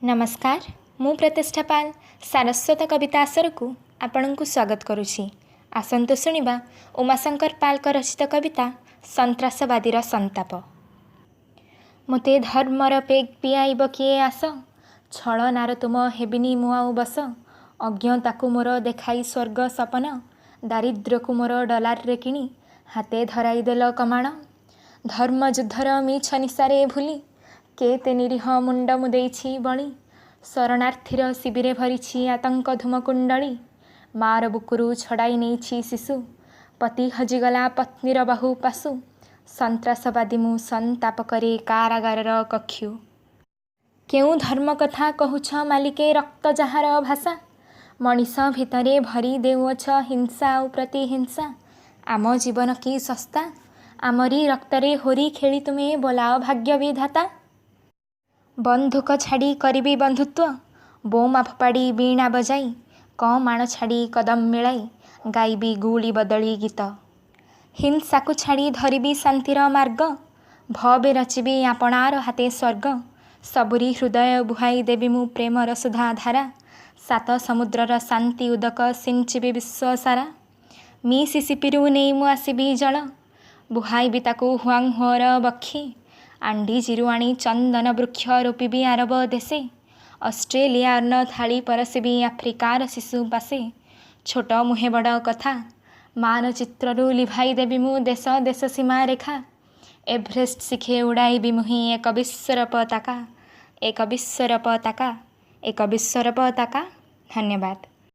ନମସ୍କାର, ମୁଁ ପ୍ରତିଷ୍ଠା ପାଲ, ସାରସ୍ୱତ କବିତା ଆସରକୁ ଆପଣଙ୍କୁ ସ୍ୱାଗତ କରୁଛି। ଆସନ୍ତୁ ଶୁଣିବା ଉମାଶଙ୍କର ପାଲଙ୍କ ରଚିତ କବିତା ସନ୍ତ୍ରାସବାଦୀର ସନ୍ତାପ। ମୋତେ ଧର୍ମର ପେଗ୍ ପିଆଇବ କିଏ ଆସ, ଛଳନାର ତୁମ ହେବିନି ମୁଁ ଆଉ ବଶ। ଅଜ୍ଞତାକୁ ମୋର ଦେଖାଇ ସ୍ୱର୍ଗ ସପନ, ଦାରିଦ୍ର୍ୟକୁ ମୋର ଡଲାରରେ କିଣି ହାତେ ଧରାଇ ଦେଲ କମାଣ। ଧର୍ମଯୁଦ୍ଧର ମିଛ ନିଶାରେ ଭୁଲି କେତେ ନିରୀହ ମୁଣ୍ଡ ମୁଁ ଦେଇଛି ବଳି, ଶରଣାର୍ଥୀର ଶିବିରେ ଭରିଛି ଆତଙ୍କ ଧୂମକୁଣ୍ଡଳୀ। ମା'ର ବୁକୁରୁ ଛଡ଼ାଇ ନେଇଛି ଶିଶୁ, ପତି ହଜିଗଲା ପତ୍ନୀର ବାହୁ ପାଶୁ। ସନ୍ତ୍ରାସବାଦୀ ମୁଁ ସନ୍ତାପ କରେ କାରାଗାରର କକ୍ଷୁ। କେଉଁ ଧର୍ମ କଥା କହୁଛ ମାଲିକେ, ରକ୍ତ ଯାହାର ଭାଷା? ମଣିଷ ଭିତରେ ଭରି ଦେଉଅଛ ହିଂସା ଆଉ ପ୍ରତିହିଂସା। ଆମ ଜୀବନ କି ଶସ୍ତା? ଆମରି ରକ୍ତରେ ହୋରି ଖେଳି ତୁମେ ବୋଲାଅ ଭାଗ୍ୟ ବିଧାତା। ବନ୍ଧୁକ ଛାଡ଼ି କରିବି ବନ୍ଧୁତ୍ୱ, ବୋମା ଫୋପାଡ଼ି ବୀଣା ବଜାଇ, କମାଣ ଛାଡ଼ି କଦମ ମିଳାଇ ଗାଇବି ଗୁଳି ବଦଳି ଗୀତ। ହିଂସାକୁ ଛାଡ଼ି ଧରିବି ଶାନ୍ତିର ମାର୍ଗ, ଭବେ ରଚିବି ଆପଣାର ହାତେ ସ୍ୱର୍ଗ। ସବୁରି ହୃଦୟ ବୁହାଇ ଦେବି ମୁଁ ପ୍ରେମର ସୁଧାଧାରା, ସାତ ସମୁଦ୍ରର ଶାନ୍ତି ଉଦକ ସିଞ୍ଚିବି ବିଶ୍ୱ ସାରା। ମିସିସିପିରୁ ନେଇ ମୁଁ ଆସିବି ଜଳ, ବୁହାଇବି ତାକୁ ହୁଆଙ୍ଗ ହୋର ବକ୍ଷେ। ଆଣ୍ଡିଜିରୁ ଆଣି ଚନ୍ଦନ ବୃକ୍ଷ ରୋପିବି ଆରବ ଦେଶେ। ଅଷ୍ଟ୍ରେଲିଆ ଅନ୍ନ ଥାଳି ପରସିବି ଆଫ୍ରିକାର ଶିଶୁ ପାଶେ। ଛୋଟ ମୁହେଁ ବଡ଼ କଥା, ମାନଚିତ୍ରରୁ ଲିଭାଇ ଦେବି ମୁଁ ଦେଶ ଦେଶ ସୀମାରେଖା। ଏଭରେଷ୍ଟ ଶିଖେ ଉଡ଼ାଇବି ମୁହିଁ ଏକ ବିଶ୍ୱର ପତାକା, ଏକ ବିଶ୍ୱର ପତାକା, ଏକ ବିଶ୍ୱର ପତାକା। ଧନ୍ୟବାଦ।